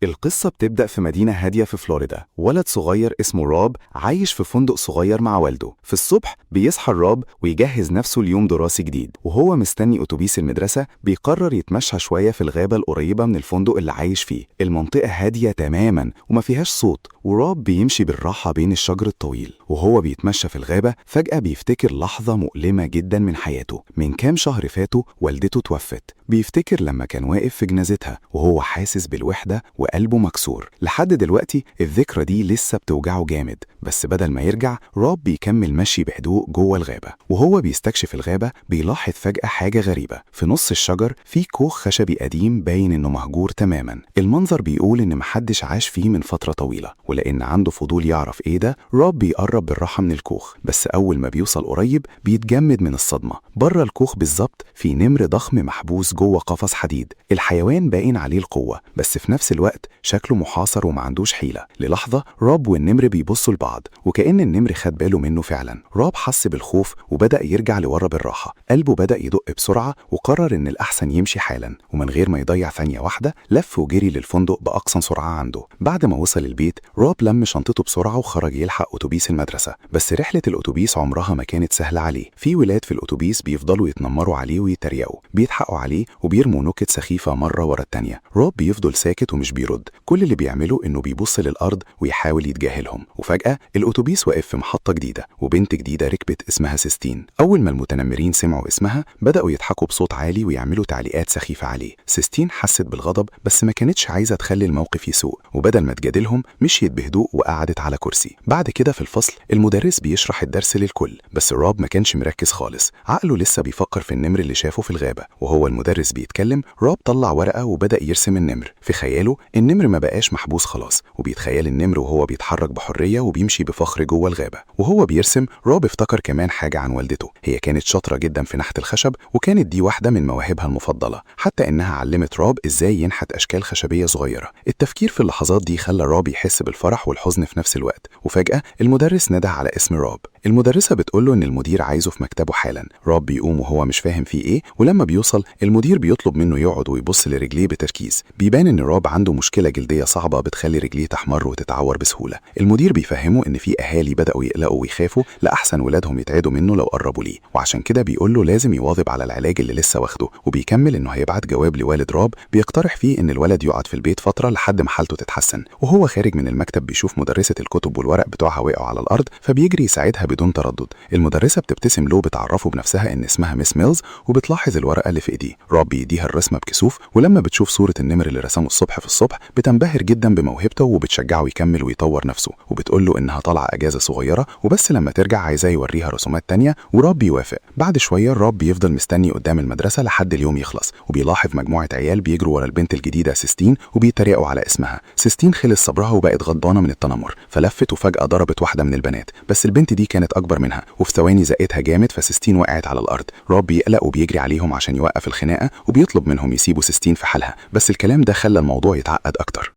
القصة بتبدأ في مدينة هادية في فلوريدا. ولد صغير اسمه روب عايش في فندق صغير مع والده. في الصبح بيصحى روب ويجهز نفسه ليوم دراسي جديد، وهو مستني أتوبيس المدرسة بيقرر يتمشى شوية في الغابة القريبة من الفندق اللي عايش فيه. المنطقة هادية تماما وما فيهاش صوت، وروب بيمشي بالراحة بين الشجر الطويل. وهو بيتمشى في الغابة فجأة بيفتكر لحظة مؤلمة جدا من حياته. من كام شهر فاتوا والدته توفت. بيفتكر لما كان واقف في جنازتها وهو حاسس بالوحدة وقلبه مكسور. لحد دلوقتي الذكرى دي لسه بتوجعه جامد، بس بدل ما يرجع روب بيكمل مشي بهدوء جوه الغابة. وهو بيستكشف الغابة بيلاحظ فجأة حاجة غريبة. في نص الشجر في كوخ خشبي قديم باين إنه مهجور تماما. المنظر بيقول إن محدش عاش فيه من فترة طويلة، ولأن عنده فضول يعرف إيه ده روب بيقرب بالراحة من الكوخ. بس أول ما بيوصل قريب بيتجمد من الصدمة. بره الكوخ بالظبط في نمر ضخم محبوس جوه قفص حديد. الحيوان باين عليه القوة، بس في نفس الوقت شكله محاصر وما عندوش حيلة. للحظة روب والنمر بيبصوا لبعض، وكأن النمر خد باله منه فعلا. روب حس بالخوف وبدأ يرجع لورا بالراحة. قلبه بدأ يدق بسرعة وقرر إن الأحسن يمشي حالا، ومن غير ما يضيع ثانية واحدة لف وجري للفندق بأقصى سرعة عنده. بعد ما وصل البيت روب لم شنطته بسرعة وخرج يلحق أتوبيس المدرسة. بس رحلة الأتوبيس عمرها ما كانت سهلة عليه. في ولاد في الأتوبيس بيفضلوا يتنمروا عليه ويتريقوا، بيضحكوا عليه وبيرموا نكت سخيفة مرة ورا التانية. روب بيفضل ساكت ومش بيرد، كل اللي بيعمله إنه بيبص للأرض ويحاول يتجاهلهم. وفجأة الأتوبيس وقف في محطة جديدة، وبنت جديدة ركبت اسمها سيستين. أول ما المتنمرين سمعوا اسمها بدأوا يضحكوا بصوت عالي ويعملوا تعليقات سخيفة عليه. سيستين حست بالغضب بس ما كانتش عايزة تخلي الموقف يسوء، وبدل ما تجادلهم مشيت بهدوء وقعدت على كرسي. بعد كده في الفصل المدرس بيشرح الدرس للكل، بس روب ما كانش مركز خالص، عقله لسه بيفكر في النمر اللي شافه في الغابة. وهو المدرس بيتكلم روب طلع ورقة وبدأ يرسم النمر. في خياله النمر ما بقاش محبوس خلاص، وبيتخيل النمر وهو بيتحرك بحرية وبيمشي بفخر جوه الغابة. وهو بيرسم روب افتكر كمان حاجة عن والدته. هي كانت شاطرة جدا في نحت الخشب، وكانت دي واحدة من مواهبها المفضلة، حتى إنها علمت روب إزاي ينحت أشكال خشبية صغيرة. التفكير في اللحظات دي خلى روب يحس بالفرح والحزن في نفس الوقت. وفجأة المدرس نده على اسم روب. المدرسة بتقوله إن المدير عايزه في مكتبه حالا. روب بيقوم وهو مش فاهم فيه إيه، ولما بيوصل المدير بيطلب منه يقعد ويبص لرجليه بتركيز. بيبان إن روب عنده مشكلة جلدية صعبة بتخلي رجليه تحمر وتتعور بسهولة. المدير بيفهمه إن في أهالي بدأوا يقلقوا ويخافوا لأحسن ولادهم يتعدوا منه لو قربوا ليه، وعشان كده بيقول له لازم يواظب على العلاج اللي لسه واخده. وبيكمل إنه هيبعت جواب لوالد روب بيقترح فيه إن الولد يقعد في البيت فترة لحد ما حالته تتحسن. وهو خارج من المكتب بيشوف مدرسة الكتب والورق بتوعها وقعوا على الأرض، فبيجري يساعدها بدون تردد. المدرسة بتبتسم له بتعرفه بنفسها إن اسمها ميس ميلز، وبتلاحظ الورقة اللي في إيديه. روب بيديها الرسمة بكسوف، ولما بتشوف صورة النمر اللي رسمه الصبح في الصبح بتنبهر جدا بموهبته وبتشجعه يكمل ويطور نفسه، وبتقول له إنها طالعة أجازة صغيرة وبس لما ترجع عايزاه يوريها رسومات تانية، وروب بيوافق. بعد شوية روب بيفضل مستني قدام المدرسة لحد اليوم يخلص، وبيلاحظ مجموعة عيال بيجروا ورا البنت الجديدة سيستين وبيتريقوا على اسمها. سيستين خلص صبرها وبقت غضبانة من التنمر، فلفت وفجأة ضربت واحدة من البنات، بس البنت دي كانت أكبر منها، وفي ثواني زقتها جامد فسيستين وقعت على الأرض. روب بيقلق وبيجري عليهم عشان يوقف الخناقة، وبيطلب منهم يسيبوا سيستين في حالها، بس الكلام ده خلى الموضوع يتعقد أكتر.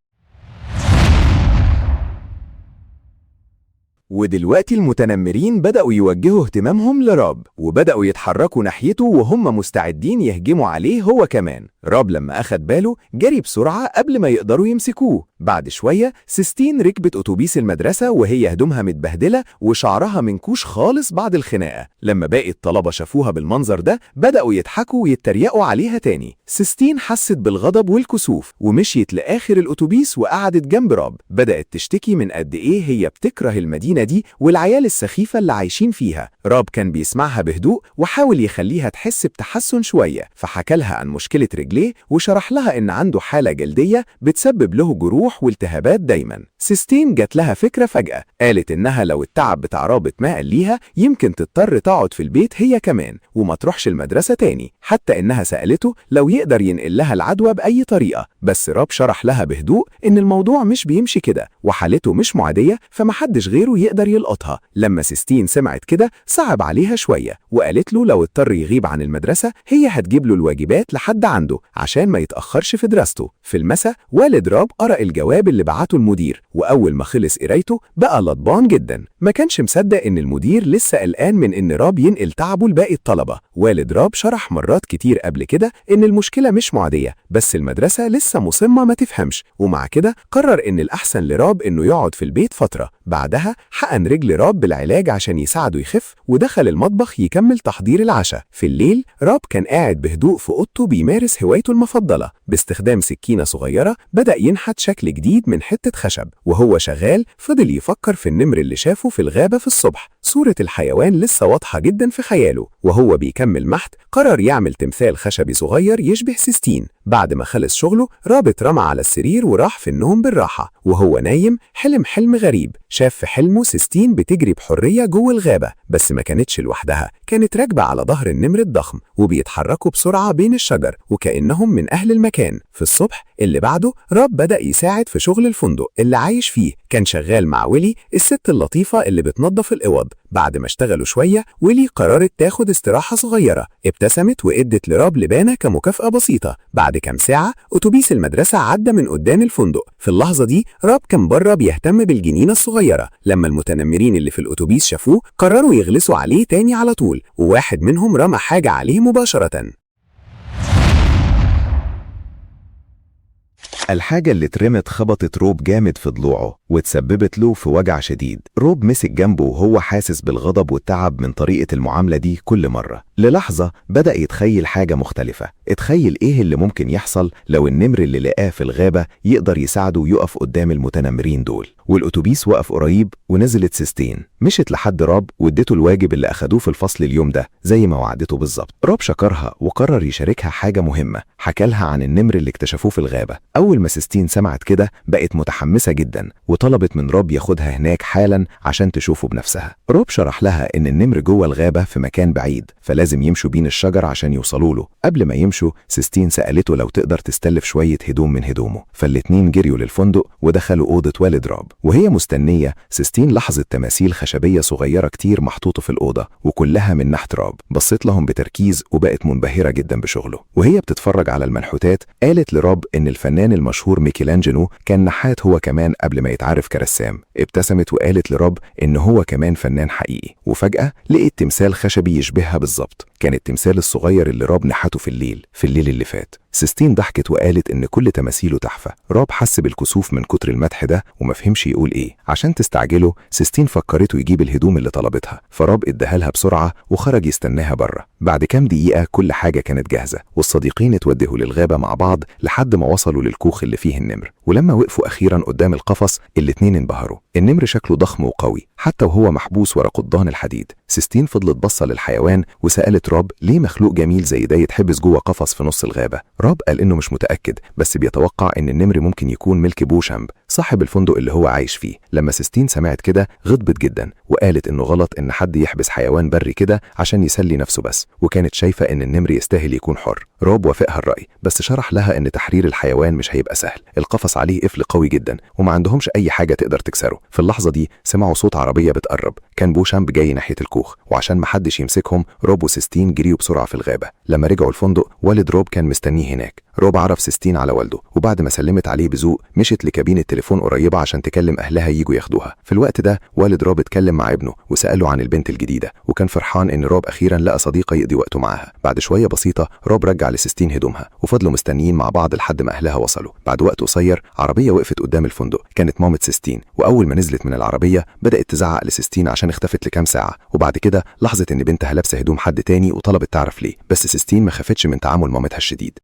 ودلوقتي المتنمرين بدأوا يوجهوا اهتمامهم لروب، وبدأوا يتحركوا ناحيته وهم مستعدين يهجموا عليه هو كمان. روب لما أخد باله جري بسرعة قبل ما يقدروا يمسكوه. بعد شوية سيستين ركبت أتوبيس المدرسة وهي هدومها متبهدلة وشعرها منكوش خالص بعد الخناقة. لما باقي الطلبة شافوها بالمنظر ده بدأوا يضحكوا ويتريقوا عليها تاني. سيستين حست بالغضب والكسوف ومشيت لآخر الأتوبيس وقعدت جنب روب. بدأت تشتكي من قد إيه هي بتكره المدينة دي والعيال السخيفة اللي عايشين فيها. روب كان بيسمعها بهدوء وحاول يخليها تحس بتحسن شوية، فحكى لها عن مشكلة رجليه وشرح لها إن عنده حالة جلدية بتسبب له جروح والتهابات دايما. سيستين جات لها فكرة فجأة، قالت إنها لو التعب بتاع روب اتنقل ليها يمكن تضطر تقعد في البيت هي كمان وما تروحش المدرسة تاني، حتى إنها سألته لو يقدر ينقل لها العدوى بأي طريقة. بس روب شرح لها بهدوء إن الموضوع مش بيمشي كده وحالته مش معدية فمحدش غيره يقدر يلقطها. لما سيستين سمعت كده صعب عليها شوية وقالت له لو اضطر يغيب عن المدرسة هي هتجيب له الواجبات لحد عنده عشان ما يتأخرش في دراسته. في المساء والد روب قرأ الجواب الجواب اللي بعته المدير، وأول ما خلص قرايته بقى غضبان جدا. ما كانش مصدق إن المدير لسه قلقان من إن راب ينقل تعبه لباقي الطلبة. والد راب شرح مرات كتير قبل كده إن المشكلة مش معدية، بس المدرسة لسه مصمة ما تفهمش، ومع كده قرر إن الأحسن لراب إنه يقعد في البيت فترة. بعدها حقن رجل راب بالعلاج عشان يساعده يخف، ودخل المطبخ يكمل تحضير العشاء. في الليل راب كان قاعد بهدوء في أوضته بيمارس هوايته المفضلة. باستخدام سكينة صغيرة بدأ ينحت شكل جديد من حتة خشب، وهو شغال فضل يفكر في النمر اللي شافه في الغابة في الصبح. صورة الحيوان لسه واضحة جدا في خياله. وهو بيكمل محت قرر يعمل تمثال خشبي صغير يشبه سيستين. بعد ما خلص شغله راب اترمى على السرير وراح في النوم بالراحة. وهو نايم حلم حلم غريب. شاف في حلمه سيستين بتجري بحرية جوه الغابة، بس ما كانتش لوحدها، كانت راكبة على ظهر النمر الضخم وبيتحركوا بسرعة بين الشجر وكأنهم من أهل المكان. في الصبح اللي بعده راب بدأ يساعد في شغل الفندق اللي عايش فيه. كان شغال مع ويلي الست اللطيفة اللي بتنظف الأوض. بعد ما اشتغلوا شوية ويلي قررت تاخد استراحة صغيرة. ابتسمت وادت لراب لبانة كمكافأة بسيطة. بعد كام ساعة أتوبيس المدرسة عدى من قدام الفندق. في اللحظة دي راب كان بره بيهتم بالجنينة الصغيرة. لما المتنمرين اللي في الأتوبيس شافوه قرروا يغلسوا عليه تاني على طول، وواحد منهم رمى حاجة عليه مباشرة. الحاجة اللي اترمت خبطت روب جامد في ضلوعه وتسببت له في وجع شديد. روب مسك جنبه وهو حاسس بالغضب والتعب من طريقة المعاملة دي كل مرة. للحظة بدأ يتخيل حاجة مختلفة. اتخيل ايه اللي ممكن يحصل لو النمر اللي لقاه في الغابة يقدر يساعده يقف قدام المتنمرين دول. والأتوبيس وقف قريب ونزلت سيستين، مشت لحد راب واديته الواجب اللي أخدوه في الفصل اليوم ده زي ما وعدته بالظبط. راب شكرها وقرر يشاركها حاجة مهمة. حكالها عن النمر اللي اكتشفوه في الغابة. أول ما سيستين سمعت كده بقت متحمسة جدا وطلبت من روب ياخدها هناك حالا عشان تشوفه بنفسها. روب شرح لها إن النمر جوه الغابة في مكان بعيد، فلازم يمشوا بين الشجر عشان يوصلوا له. قبل ما يمشوا سيستين سألته لو تقدر تستلف شوية هدوم من هدومه، فالاتنين جريوا للفندق ودخلوا أوضة والد روب. وهي مستنية سيستين لاحظت تماثيل خشبية صغيرة كتير محطوطة في الأوضة وكلها من نحت روب. بصت لهم بتركيز وبقت منبهرة جدا بشغله. وهي بتتفرج على المنحوتات قالت لروب إن الفنان المشهور ميكيلانجلو كان نحات هو كمان قبل ما يتعرف كرسام. ابتسمت وقالت لروب إن هو كمان فنان حقيقي. وفجأة لقيت تمثال خشبي يشبهها بالظبط. كان التمثال الصغير اللي روب نحته في الليل اللي فات. سيستين ضحكت وقالت إن كل تماثيله تحفة. روب حس بالكسوف من كتر المدح ده وما فهمش يقول إيه. عشان تستعجله سيستين فكرته يجيب الهدوم اللي طلبتها، فروب اداها لها بسرعة وخرج يستناها بره. بعد كام دقيقة كل حاجة كانت جاهزة والصديقين اتوجهوا للغابة مع بعض لحد ما وصلوا للكوخ اللي فيه النمر. ولما وقفوا أخيرا قدام القفص الاتنين انبهروا. النمر شكله ضخم وقوي حتى وهو محبوس ورا قضبان الحديد. سيستين فضلت بصة للحيوان وسألت روب ليه مخلوق جميل زي ده يتحبس جوه قفص في نص الغابة. روب قال إنه مش متأكد بس بيتوقع إن النمر ممكن يكون ملك بوشامب صاحب الفندق اللي هو عايش فيه. لما سيستين سمعت كده غضبت جدا وقالت إنه غلط إن حد يحبس حيوان بري كده عشان يسلي نفسه بس، وكانت شايفة إن النمر يستاهل يكون حر. روب وافقها الرأي بس شرح لها إن تحرير الحيوان مش هيبقى سهل، القفص عليه قفل قوي جدا وما عندهمش أي حاجة تقدر تكسره. في اللحظة دي سمعوا صوت عربية بتقرب، كان بوشامب جاي ناحية الكوخ، وعشان ما حدش يمسكهم روب وسيستين جريوا بسرعة في الغابة. لما رجعوا الفندق والد روب كان مستنيه هناك. روب عرف سيستين على والده، وبعد ما سلمت عليه بذوق مشت لكابينة تليفون قريبة عشان تكلم أهلها ييجوا ياخدوها. في الوقت ده والد روب اتكلم مع ابنه وسأله عن البنت الجديدة، وكان فرحان إن روب أخيرا لقى صديقة يقضي وقته معاها. بعد شوية بسيطة روب رجع لسيستين هدومها وفضلوا مستنيين مع بعض لحد ما أهلها وصلوا. بعد وقت قصير عربية وقفت قدام الفندق، كانت مامة سيستين، وأول ما نزلت من العربية بدأت تزعق لسيستين عشان اختفت لكام ساعة، وبعد كده لاحظت إن بنتها لابسة هدوم حد تاني وطلبت تعرف ليه، بس سيستين ما خافتش من تعامل مامتها الشديد.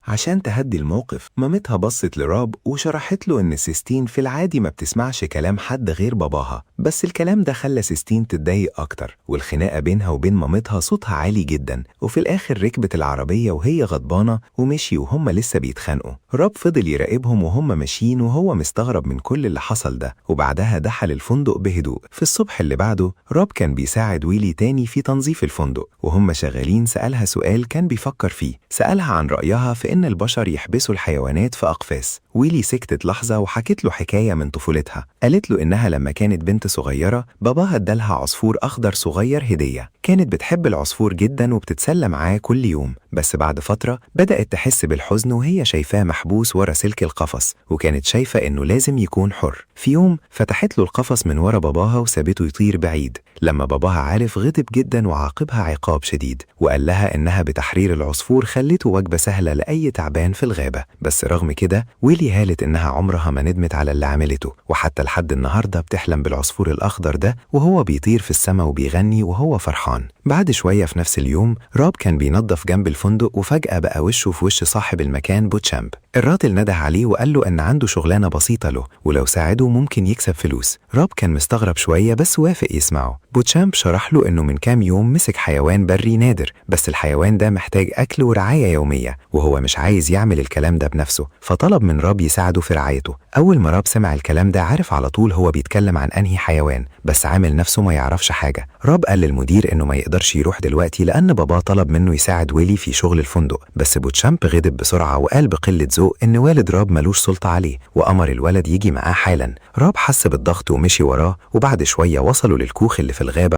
عشان تهدي الموقف مامتها بصت لراب وشرحت له إن سيستين في العادي ما بتسمعش كلام حد غير باباها، بس الكلام ده خلى سيستين تتضايق أكتر، والخناقة بينها وبين مامتها صوتها عالي جدا، وفي الآخر ركبت العربية وهي غضبانة ومشي وهم لسه بيتخانقوا. راب فضل يراقبهم وهم ماشيين وهو مستغرب من كل اللي حصل ده، وبعدها دخل الفندق بهدوء. في الصبح اللي بعده راب كان بيساعد ويلي تاني في تنظيف الفندق، وهم شغالين سألها سؤال كان بيفكر فيه، سألها عن رأيها في إن إن البشر يحبسوا الحيوانات في أقفاص. ويلي سكتت لحظة وحكت له حكاية من طفولتها. قالت له إنها لما كانت بنت صغيرة باباها ادالها عصفور أخضر صغير هدية. كانت بتحب العصفور جدا وبتتسلى معاه كل يوم، بس بعد فترة بدأت تحس بالحزن وهي شايفاه محبوس ورا سلك القفص، وكانت شايفة إنه لازم يكون حر. في يوم فتحت له القفص من ورا باباها وسابته يطير بعيد. لما باباها عرف غضب جدا وعاقبها عقاب شديد، وقال لها إنها بتحرير العصفور خلته وجبة سهلة لأي تعبان في الغابة. بس رغم كده ويلي قالت إنها عمرها ما ندمت على اللي عملته، وحتى لحد النهاردة بتحلم بالعصفور الأخضر ده وهو بيطير في السماء وبيغني وهو فرحان. بعد شوية في نفس اليوم راب كان بينظف جنب الفندق، وفجأة بقى وشه في وش صاحب المكان بوتشامب. الراجل نده عليه وقال له إن عنده شغلانة بسيطة له، ولو ساعده ممكن يكسب فلوس. راب كان مستغرب شوية بس وافق يسمعه. بوتشامب شرح له إنه من كام يوم مسك حيوان بري نادر، بس الحيوان ده محتاج أكل ورعاية يومية، وهو مش عايز يعمل الكلام ده بنفسه، فطلب من راب يساعده في رعايته. أول ما راب سمع الكلام ده عرف على طول هو بيتكلم عن أنهي حيوان، بس عامل نفسه ما يعرفش حاجة. راب قال للمدير إنه ما يقدرش يروح دلوقتي لأن باباه طلب منه يساعد ويلي في شغل الفندق، بس بوتشامب غضب بسرعة وقال بقلة ذوق إن والد راب ملوش سلطة عليه، وأمر الولد يجي معاه حالا. راب حس بالضغط ومشي وراه، وبعد شوية وصلوا للكوخ اللي في الغابة.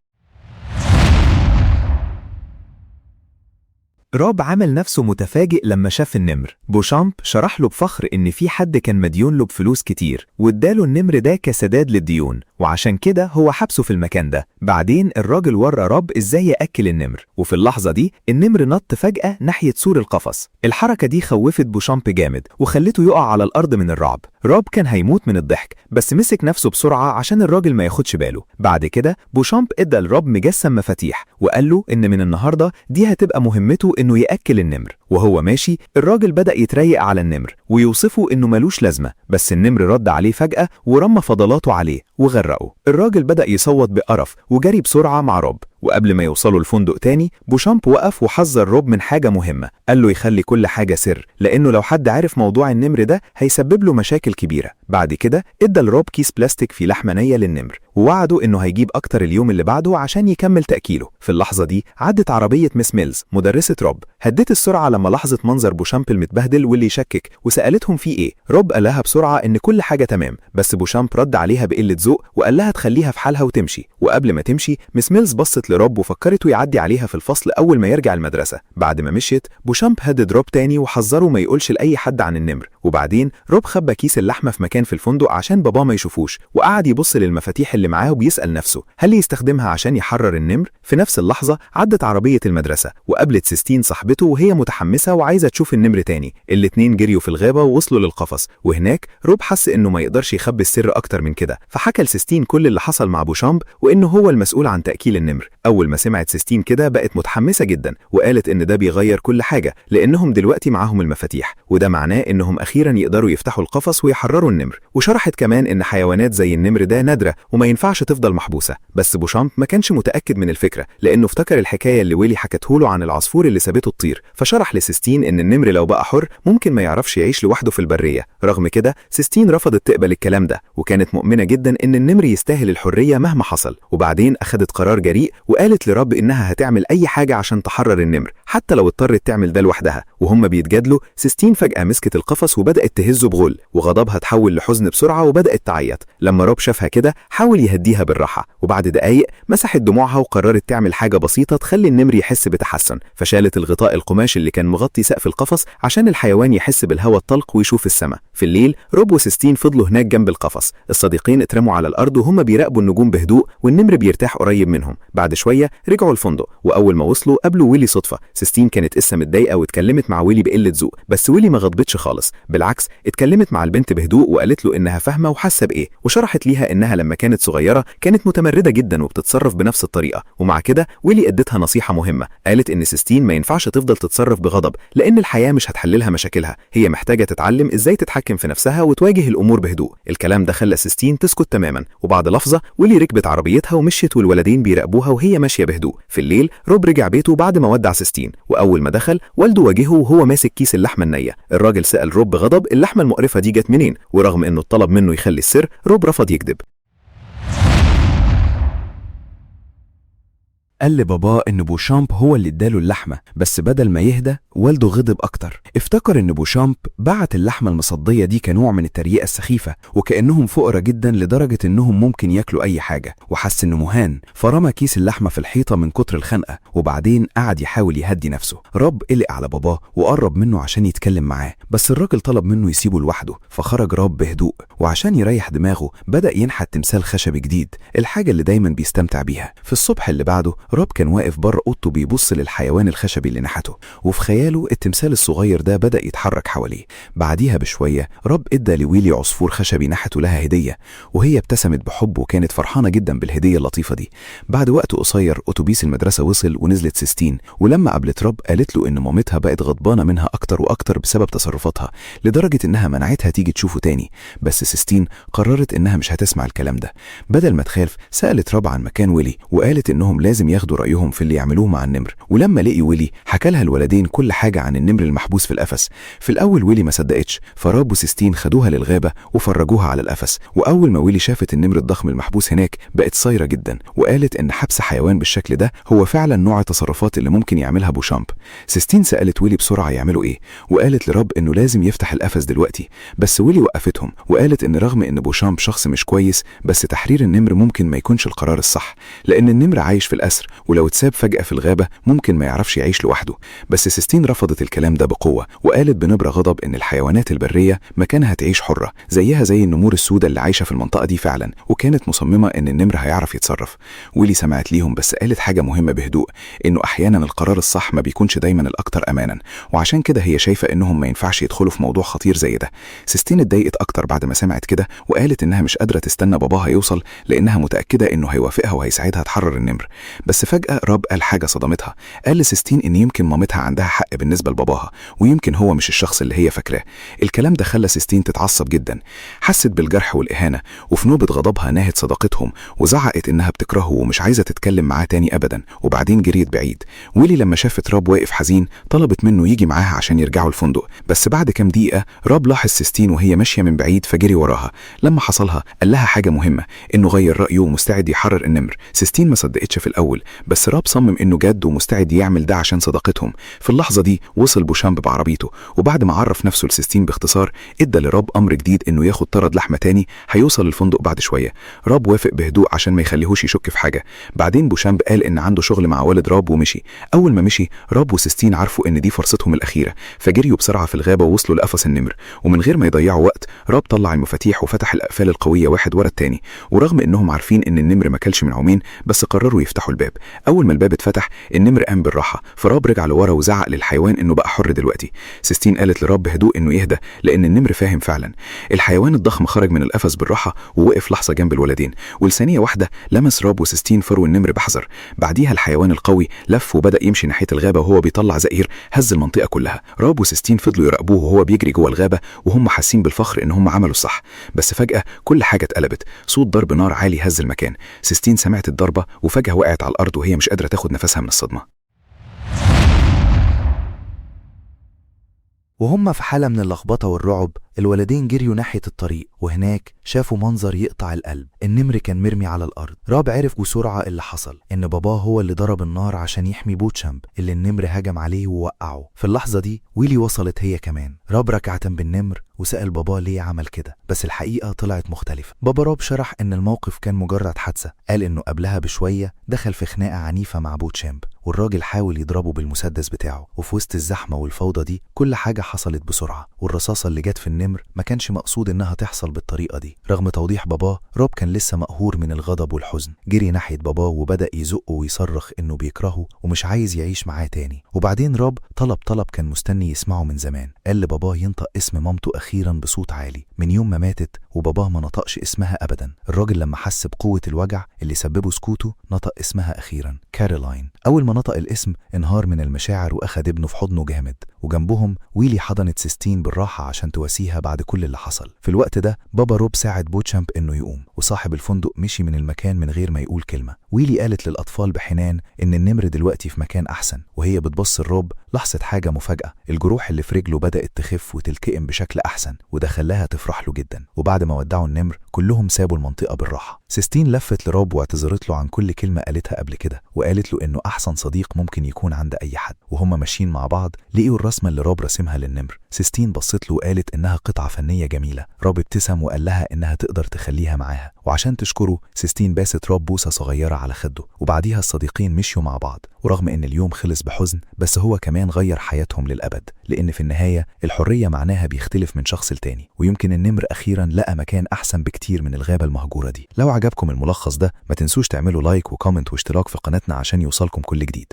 راب عمل نفسه متفاجئ لما شاف النمر. بوشامب شرح له بفخر إن في حد كان مديون له بفلوس كتير، واداله النمر ده كسداد للديون، وعشان كده هو حبسه في المكان ده. بعدين الراجل ورى راب إزاي يأكل النمر، وفي اللحظة دي النمر نط فجأة ناحية سور القفص. الحركة دي خوفت بوشامب جامد وخلته يقع على الأرض من الرعب. راب كان هيموت من الضحك، بس مسك نفسه بسرعة عشان الراجل ما ياخدش باله. بعد كده بوشامب ادى لراب مجسم مفاتيح وقال له إن من النهاردة دي هتبقى مهمته إنه يأكل النمر. وهو ماشي الراجل بدأ يتريق على النمر ويوصفه إنه ملوش لازمة، بس النمر رد عليه فجأة ورمى فضلاته عليه وغرقه. الراجل بدأ يصوت بقرف وجري بسرعة مع روب. وقبل ما يوصلوا الفندق تاني بوشامب وقف وحذر روب من حاجة مهمة، قال له يخلي كل حاجة سر، لأنه لو حد عرف موضوع النمر ده هيسبب له مشاكل كبيرة. بعد كده ادى لروب كيس بلاستيك فيه لحمة نية للنمر، ووعده إنه هيجيب أكتر اليوم اللي بعده عشان يكمل تأكيله. في اللحظة دي عدت عربية مس ميلز مدرسة روب، هدت السرعة لما لاحظت منظر بوشامب المتبهدل واللي يشكك، وسألتهم فيه إيه. روب قال لها بسرعة إن كل حاجة تمام، بس بوشامب رد عليها بقلة ذوق وقال لها تخليها في حالها وتمشي. وقبل ما تمشي مس ميلز بصت لروب وفكرته يعدي عليها في الفصل أول ما يرجع المدرسة. بعد ما مشيت بوشامب هدد روب تاني وحذره ما يقولش لأي حد عن النمر. وبعدين روب خبى كيس اللحمة في مكان في الفندق عشان باباه ما يشوفوش، وقعد يبص للمفاتيح اللي معاه وبيسأل نفسه هل يستخدمها عشان يحرر النمر. في نفس اللحظة عدت عربية المدرسة وقابلت سيستين صاحبته وهي متحمسة وعايزة تشوف النمر تاني. الاتنين جريوا في الغابة ووصلوا للقفص، وهناك روب حس إنه ما يقدرش يخبي السر أكتر من كده، فحكى لسيستين كل اللي حصل مع بوشامب وإنه هو المسؤول عن تأكيل النمر. أول ما سمعت سيستين كده بقت متحمسة جدا وقالت إن ده بيغير كل حاجة، لأنهم دلوقتي معاهم المفاتيح، وده معناه إنهم أخيرا يقدروا يفتحوا القفص ويحرروا النمر. وشرحت كمان إن حيوانات زي النمر ده نادرة وما ينفعش تفضل محبوسة. بس بوشامب ما كانش متأكد من الفكرة، لأنه افتكر الحكاية اللي ويلي حكته له عن العصفور اللي سابته تطير، فشرح لسيستين إن النمر لو بقى حر ممكن ما يعرفش يعيش لوحده في البرية. رغم كده سيستين رفضت تقبل الكلام ده، وكانت مؤمنة جدا إن النمر يستاهل الحرية مهما حصل. وبعدين أخدت قرار جريء وقالت لرب إنها هتعمل أي حاجة عشان تحرر النمر حتى لو اضطرت تعمل ده لوحدها. وهم بيتجادلوا سيستين فجأة مسكت القفص وبدأت تهزه بغل، وغضبها تحول لحزن بسرعة وبدأت تعيط. لما روب شافها كده حاول يهديها بالراحة، وبعد دقايق مسحت دموعها وقررت تعمل حاجة بسيطة تخلي النمر يحس بتحسن، فشالت الغطاء القماش اللي كان مغطي سقف القفص عشان الحيوان يحس بالهواء الطلق ويشوف السماء. في الليل روب وسيستين فضلوا هناك جنب القفص. الصديقين اترموا على الأرض وهم بيراقبوا النجوم بهدوء، والنمر بيرتاح قريب منهم. بعد شوية رجعوا الفندق، وأول ما وصلوا قابلوا ويلي صدفة. سيستين كانت لسه متضايقة واتكلمت مع ويلي بقلة ذوق، بس ويلي ما غضبتش خالص، بالعكس اتكلمت مع البنت بهدوء وقالت له إنها فاهمة وحاسة بإيه، وشرحت ليها إنها لما كانت صغيرة كانت متمردة جدا وبتتصرف بنفس الطريقة. ومع كده ويلي ادتها نصيحة مهمة، قالت إن سيستين ما ينفعش تفضل تتصرف بغضب، لأن الحياة مش هتحللها مشاكلها، هي محتاجة تتعلم إزاي تتحكم في نفسها وتواجه الأمور بهدوء. الكلام ده خلى سيستين تسكت تماما. وبعد لحظة ويلي ركبت عربيتها ومشيت، والولدين بيراقبوها وهي ماشية بهدوء. في الليل روب رجع بيته بعد ما ودع سيستين، وأول ما دخل والده واجهه وهو ماسك كيس اللحمة النية. الراجل سأل روب بغضب اللحمة المقرفة دي جت منين، ورغم إنه طلب منه يخلي السر روب رفض يكذب. قال لباباه إن بوشامب هو اللي اداله اللحمة، بس بدل ما يهدى والده غضب أكتر. افتكر إن بوشامب بعت اللحمة المصدية دي كنوع من التريقة السخيفة، وكأنهم فقراء جدا لدرجة إنهم ممكن ياكلوا أي حاجة، وحس إنه مهان، فرمى كيس اللحمة في الحيطة من كتر الخنقة، وبعدين قعد يحاول يهدي نفسه. راب قلق على باباه وقرب منه عشان يتكلم معاه، بس الراجل طلب منه يسيبه لوحده، فخرج راب بهدوء، وعشان يريح دماغه بدأ ينحت تمثال خشبي جديد، الحاجة اللي دايما بيستمتع بيها. في الصبح اللي بعده راب كان واقف بره أوضته بيبص للحيوان الخشبي اللي نحته، وفي خياله التمثال الصغير ده بدأ يتحرك حواليه. بعديها بشوية راب ادى لويلي عصفور خشبي نحته لها هدية، وهي ابتسمت بحب وكانت فرحانة جدا بالهدية اللطيفة دي. بعد وقت قصير أتوبيس المدرسة وصل ونزلت سيستين، ولما قابلت راب قالت له إن مامتها بقت غضبانة منها أكتر وأكتر بسبب تصرفاتها، لدرجة إنها منعتها تيجي تشوفه تاني. بس سيستين قررت إنها مش هتسمع الكلام ده. بدل ما تخاف سألت راب عن مكان ويلي، وقالت إنهم لازم ياخدوا رأيهم في اللي يعملوه مع النمر. ولما لقي ويلي حكى لها الولدين كل حاجة عن النمر المحبوس في القفص. في الأول ويلي ما صدقتش، فراب وسيستين خدوها للغابة وفرجوها على القفص. وأول ما ويلي شافت النمر الضخم المحبوس هناك بقت صايرة جدا، وقالت إن حبس حيوان بالشكل ده هو فعلا نوع التصرفات اللي ممكن يعملها بوشامب. سيستين سألت ويلي بسرعة يعملوا إيه، وقالت لراب إنه لازم يفتح القفص دلوقتي، بس ويلي وقفتهم وقالت إن رغم إن بوشامب شخص مش كويس، بس تحرير النمر ممكن ما يكونش القرار الصح، لأن النمر عايش في الأسر، ولو اتساب فجأة في الغابة ممكن ما يعرفش يعيش لوحده. بس سيستين رفضت الكلام ده بقوة، وقالت بنبرة غضب إن الحيوانات البرية مكانها تعيش حرة زيها زي النمور السوداء اللي عايشة في المنطقة دي فعلا، وكانت مصممة إن النمر هيعرف يتصرف. ويلي سمعت ليهم، بس قالت حاجة مهمة بهدوء، إنه أحيانا القرار الصح ما بيكونش دايما الأكثر أمانا، وعشان كده هي شايفة إنهم ما ينفعش يدخلوا في موضوع خطير زي ده. سيستين اتضايقت أكتر بعد ما سمعت كده، وقالت إنها مش قادرة تستنى باباها يوصل لأنها متأكدة إنه هيوافقها وهيساعدها تحرر النمر. بس فجأة راب قال حاجة صدمتها، قال لسيستين إن يمكن مامتها عندها حق بالنسبة لباباها، ويمكن هو مش الشخص اللي هي فاكراه. الكلام ده خلى سيستين تتعصب جدا، حست بالجرح والإهانة، وفي نوبة غضبها نهت صداقتهم وزعقت إنها بتكرهه ومش عايزة تتكلم معاه تاني أبدا، وبعدين جريت بعيد. ويلي لما شافت راب واقف حزين طلبت منه يجي معاها عشان يرجعوا الفندق، بس بعد كام دقيقة راب لاحظ سيستين وهي ماشية من بعيد فجري وراها. لما حصلها قال لها حاجة مهمة، إنه غير رأيه ومستعد يحرر النمر. سيستين ما صدقتش في الأول، بس راب صمم إنه جد ومستعد يعمل ده عشان صداقتهم. في اللحظة دي وصل بوشامب بعربيته، وبعد ما عرف نفسه لسيستين باختصار ادى لراب أمر جديد إنه ياخد طرد لحمة تاني، هيوصل الفندق بعد شوية. راب وافق بهدوء عشان ما يخليهوش يشك في حاجة. بعدين بوشامب قال إن عنده شغل مع والد راب ومشي. أول ما مشي راب وسيستين عرفوا إن دي فرصتهم الأخيرة، فجريوا بسرعة في الغابة ووصلوا لقفص النمر. ومن غير ما يضيعوا وقت راب طلع المفاتيح وفتح الأقفال القوية واحد ورا التاني، ورغم إنهم عارفين إن النمر ما كلش من يومين بس قرروا يفتحوا الباب. أول ما الباب اتفتح النمر قام بالراحة، فراب رجع لورا وزعق للحيوان إنه بقى حر دلوقتي. سيستين قالت لراب بهدوء إنه يهدى لأن النمر فاهم فعلا. الحيوان الضخم خرج من القفص بالراحة ووقف لحظة جنب الولدين، ولثانية واحدة لمس راب وسيستين فرو النمر بحذر. بعديها الحيوان القوي لف وبدأ يمشي ناحية الغابة وهو بيطلع زئير هز المنطقة كلها. راب وسيستين فضلوا يراقبوه وهو بيجري جوه الغابة وهم حاسين بالفخر إن هم عملوا الصح. بس فجأة كل حاجة اتقلبت، صوت ضرب نار عالي هز المكان. سيستين سمعت الضربة وفجأة وقعت على الأرض وهي مش قادرة تاخد نفسها من الصدمة. وهم في حالة من اللخبطة والرعب الولدين جريوا ناحية الطريق، وهناك شافوا منظر يقطع القلب. النمر كان مرمي على الأرض. راب عرف بسرعة اللي حصل، إن باباه هو اللي ضرب النار عشان يحمي بوتشامب اللي النمر هجم عليه ووقعه. في اللحظة دي ويلي وصلت هي كمان. راب ركع جنب النمر وسأل باباه ليه عمل كده، بس الحقيقة طلعت مختلفة. بابا راب شرح إن الموقف كان مجرد حادثة، قال إنه قبلها بشوية دخل في خناقة عنيفة مع بوتشامب، والراجل حاول يضربه بالمسدس بتاعه، وفي وسط الزحمة والفوضى دي كل حاجة حصلت بسرعة، والرصاصة اللي جت في النمر ما كانش مقصود إنها تحصل بالطريقة دي. رغم توضيح باباه، روب كان لسه مقهور من الغضب والحزن. جري ناحية باباه وبدأ يزقه ويصرخ إنه بيكرهه ومش عايز يعيش معاه تاني. وبعدين روب طلب طلب كان مستني يسمعه من زمان، قال لباباه ينطق اسم مامته أخيرا بصوت عالي. من يوم ما ماتت وباباه ما نطقش اسمها أبدا. الراجل لما حس بقوة الوجع اللي سببه سكوته نطق اسمها أخيرا، كارولاين. أول ما نطق الاسم انهار من المشاعر وأخد ابنه في حضنه جامد. وجنبهم ويلي حضنت سيستين بالراحة عشان تواسيها بعد كل اللي حصل. في الوقت ده بابا روب ساعد بوتشامب إنه يقوم، وصاحب الفندق مشي من المكان من غير ما يقول كلمة. ويلي قالت للأطفال بحنان إن النمر دلوقتي في مكان أحسن. وهي بتبص الروب لاحظت حاجة مفاجأة، الجروح اللي في رجله بدأت تخف وتلتئم بشكل أحسن، وده خلاها تفرح له جدا. وبعد ما ودعوا النمر كلهم سابوا المنطقة بالراحة. سيستين لفت لروب واعتذرت له عن كل كلمة قالتها قبل كده، وقالت له إنه أحسن صديق ممكن يكون عند أي حد. وهم ماشيين مع بعض لقيوا الرسمة اللي روب رسمها للنمر. سيستين بصت له وقالت إنها قطعة فنية جميلة. روب ابتسم وقال لها إنها تقدر تخليها معاها، وعشان تشكره سيستين باست روب بوسة صغيرة على خده. وبعديها الصديقين مشيوا مع بعض، ورغم إن اليوم خلص بحزن بس هو كمان غير حياتهم للأبد، لأن في النهاية الحرية معناها بيختلف من شخص لتاني، ويمكن النمر أخيرا لقى مكان أحسن بكتير من الغابة المهجورة دي. لو عجبكم الملخص ده ما تنسوش تعملوا like و comment واشتراك في قناتنا عشان يوصلكم كل جديد.